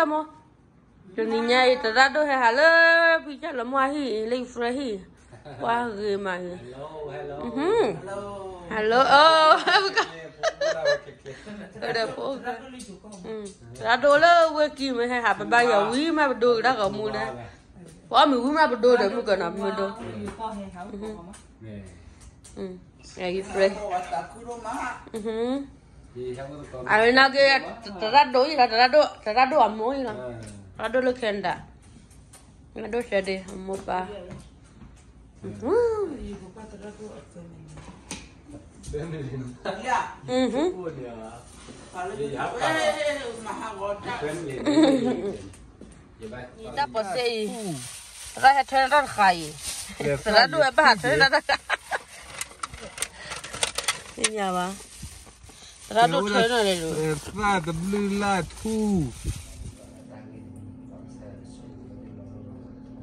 မိၢ်, တနံၤညါအံၤ သရၣ်ဒိၣ်ဟဲဟးလၢ ဖံကၢ်လီၤမၢ်ဟံၣ် လၢယ friend ဟံၣ်, ကွၢ်ဂ့ၤမးဂ့ၤ, hello, သရၣ်ဒိၣ်လၢဝ့ၢ်ကံၢ်မ့ၢ်ဟဲဟး ပဘါယွၤဝံၤမးပဒိကဒၣ်ဂီၤမူလၢ, ပအီၣ်မ့ၤဝံၤမးပဒိဒီးမုၢ်ကနီၤမုၢ်ဒိ ယ friend, အဝဲနာ်က့ သရၣ်ဒိၣ်အံၤလီၤ, သရၣ်ဒိၣ်အမိၢ်အံၤလီၤ, သရၣ်ဒိၣ်လၢ Canada, သရၣ်ဒိၣ်ဆၢဒ့ အမိၢ်ပၢ်, တၢ်ပီစဲအံၤ, သရၣ်ဒိၣ်ဟဲဘၣ်ဟးထွဲတၢ်တခါ, သ့ၣ်ညါဘၣ်, သရၣ်ဒိၣ်ထွဲနီၤလဲၤလိၤ, သၣ်တဘျုးလၢ်ထူ ပယီၤဧၢ, ပစံးဘျုးနၤဒိၣ်မးလီၤ, ဒီးဆိၣ်ဂ့ၤစ့ၢ်ကီး ယၤဒီးဟံၣ်ဖိဃီဖိ, ဒီးပလီၢ်ဖံဒီးပလီၢ်မိၢ်, ဒီးပလီၢ်ဖါတံၢ် ဒီးပဒီပုၢ်ဝဲၢ်မုၣ်ဖးကိးဂၤဒဲး, ပလီၢ်လၢကစၢ်ယွၤစုပူၤလီၤ, သ့ၣ်ညါလၢပလီၢ်ဖံပလီၢ်မိၢ် သးအိၣ်ယၤဒိၣ်မး ဒ်သိးသုမၤလၤကပီၤယၤ ခ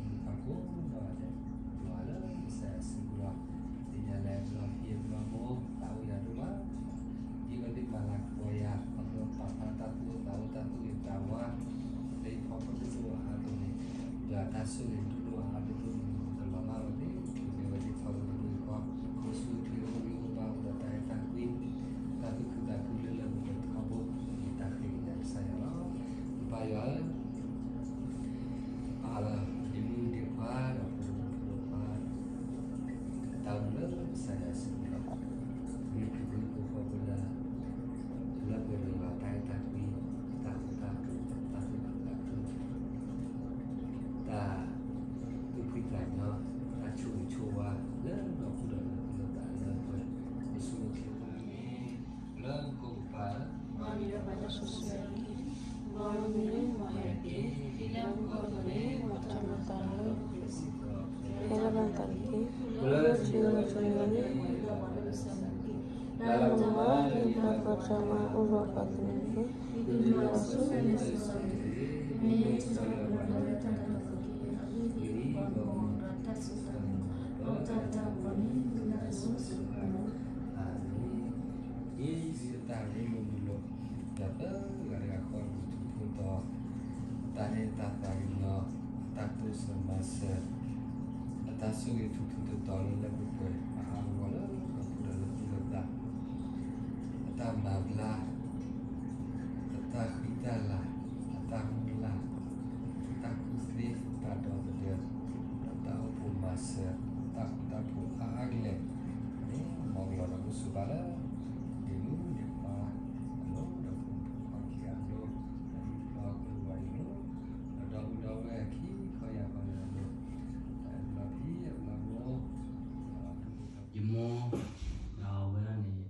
ီဖျိပာ်ဖျါတၢ်သူၣ်အိၣ်သးအိၣ်တၢ်သူၣ်ဂ့ၤသးဝါ လၢယဖီခိၣ်ဒိၣ်ဒိၣ်အါအသိးန့ၣ်, ယွၤတၢ်ဆိၣ်ဂ့ၤဒိၣ်ဒိၣ်အါဒိၣ်ဒိၣ်န့ၣ် တလီၤမၢ်ဝဲသ့ၣ်, မ့ၢ်ဝဲသ့ၣ်ခီဖျိဒိၣ်ဒိၣ်အံၤဃီ, အိၣ်ဆူၣ်အိၣ်ချ့အိၣ်ဂံၢ်အိၣ်ဘါအိၣ်ဒီးတၢ်အဲၣ်တၢ်ကွံ, တၢ်သူၣ်ခုသးခုလၢလၢပှဲၤပှဲၤထီဘိ, မ့ၢ်တၢ်ဃ့ကညးကစၢ်ယွၤလီၤ, ပပၢ်ယွၤဧၢ ပာ်လီၤဒ့မုၣ်ဒ့ခွါဒီးဖိဒိၣ်ဖိဒိၣ်ခွါ တၢ်အိၣ်မူလၢကစၢ်ယွၤစုပူၤလီၤ, မ့ၢ်ခရံာ်ဖိဖိဖိလၢ လၢပှဲၤဒီးယွၤတၢ်အဲၣ်တၢ်ကွံ, တၢ်ဃူတၢ်ဖိး, တၢ်သူၣ်ခုသးခု, တၢ်သူၣ်ဖှံသးညီ, တၢ်ဆိၣ်ဂ့ၤဆိၣ်ဝါ လၢလီၤဃုာ်ဒီးလၢပလိာ်သးလၢပှဲၤ, အိၣ်ဆူၣ်အိၣ်ချ့, လၢခိၣ်ကပၤ ဖဲလၢဘၣ်သးတက့ၢ်, လၢထံလၢကီၢ်န့ၣ်, လၢမၤလၢပှၤကမၤအိၣ်ဒီးပှၤကလုာ်န့ၣ်, မ့ၢ်တၢ်လၢပှၤလၢတၢ်တၢ်သီက့ၤ, ဂ့ၤလံဒီးမၤဒီးတၢ်စူၢ်တၢ်နာ်, ဒီးတၢ်တၢ်ပီန့ၣ် မ့ၢ်တၢ်ဆိၣ်ဂ့ၤဆိၣ်ဝါလီၤ, အၤမ့ၣ်, ယ့ၣ်ၡူးတၢ်ရ့လိာ်မုာ်လိာ် ဒီးသၢဂၤတဂၤဃီအပူၤထူဖိတီၤ, အတၢ်အဲၣ်တၢ်သးကညီၤ, အတၢ်တိစၢၤမၤစၢၤ, အတၢ်ဆိၣ်ဂ့ၤထူထူတီတီလၢလၢပှဲၤပှဲၤ အဟးဂီၤလၢဟီၣ်ခိၣ်ဒီးလၢသူၣ်လၢသး, အတၢ်မၤဘျါ, အတၢ်ဃံတၢ်လၤ, အတၢ်မုၢ်လၢ်, အတၢ်ကူၣ်သ့, အတၢ်ဒီသဒၢ, ဒီးတၢ်အိၣ်ဖှိၣ်မၤစၢၤ, တၢ်ဃူတၢ်ဖိးအါအါကလဲာ်န့ၣ် မ်ကလီၤဒီးအိၣ်ဆိးဘၣ်လၢ ဒ့မုၣ်ဒ့ခွါအလိၤ ဒီးဖိမုၣ်ဖိခွါခံဂၤအလိၤ, ဒီးဟံၣ်ဖိဃီဖိအလိၤ, ဒီးဒီပုၢ်ဒီဝဲၢ်ခံခီယၤခီယၤအလိၤ, ဒီးအပျီဖံအပျီမိၢ်, ယမိၢ်, ဒီးဝဲဒၣ်န့ၣ်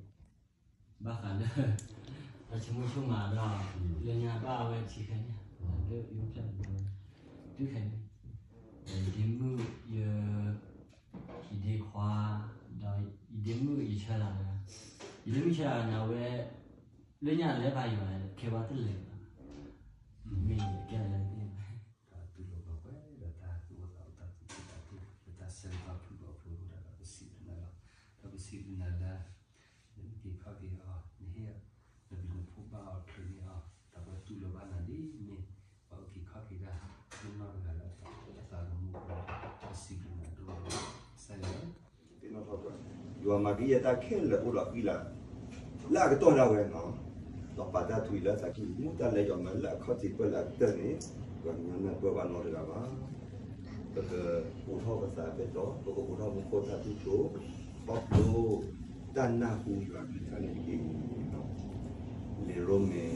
ဘၣ်ဃးလၢ ပှၤဆိကမိၣ်ဆိကမးဒီး လၢညါဘၣ်အဝဲထံခဲန့ၣ်, လၢယအိၣ်ဖျဲၣ်လီၤဝဲ တုၤခဲန့ၣ်, ယဒ့မုၣ်ယ ယဒ့ခွါ, ဒီးယဒ့မုၣ်ယဆၢလီၤ, ယဒ့မုၣ်ဆၢလီၤန့ၣ် အဝဲ လၢညါလၢဘၣ်ယွၤခဲပှၤတလဲၤဘၣ်, မ့ၢ်ကဲလၢ တၢ်တူၢ်လိာ်ပှၤကွဲးဒီးတၢ်သူၣ်အိၣ်သးအိၣ် တၢ်သူၣ်ခုသးခု လၢတၢ်ဆၢကတီၢ်ဖုၣ်ကိာ်ဖိအဃိဒီး ပစံးဘျုးနၤလီၤ. ဒီးပစံးဘျုးနၤလၢ နအုၣ်က့ၤခီၣ်က့ၤအီၤ, နဟ့ၣ်နဘျုးနဖှိၣ်ဘၣ်အီၤချုးန့ၢ်အီၤ, ဒီးပတူၢ်လိာ်ဘၣ်နၤဒ်မ့ၢ် ပှၤအုၣ်က့ၤခီၣ်က့ၤတၢ် နီၢ်နီၢ်တဂၤလၢအသးသမူအဃိ ပစံးဘျုးနၤဒိၣ်မးလီၤ. ကစၢ်ယွၤ ယွၤမၤက့ၤယဲတၢ်ခဲလၢာ်အိၣ်ဒီးအံလး လၢအကတီၢ်ဒၣ်ဝဲနီၤ, ဒီးပာ်တၢ်ထွံၣ်လၢအသးကံၢ်ပူၤ တၢ်လၢယွၤမၤလၢအခီၣ်ထံးပၢၢ်လၢအကတၢၢ်န့ၣ်, ပှၤကညီနၢ်ပၢၢ်ဘၣ်နီတဂၤဘၣ်. ပကအိးထီၣ်ပသးပဲတီ, ပကအိးထီၣ်မူခိၣ်တၢ်သူၣ်ထီၣ်, ခီဖျိတၢ်နၢ်ဟူယွၤကလုၢ်ကထါန့ၣ်တက့ၢ်. လံာ်ရိမ့ၤ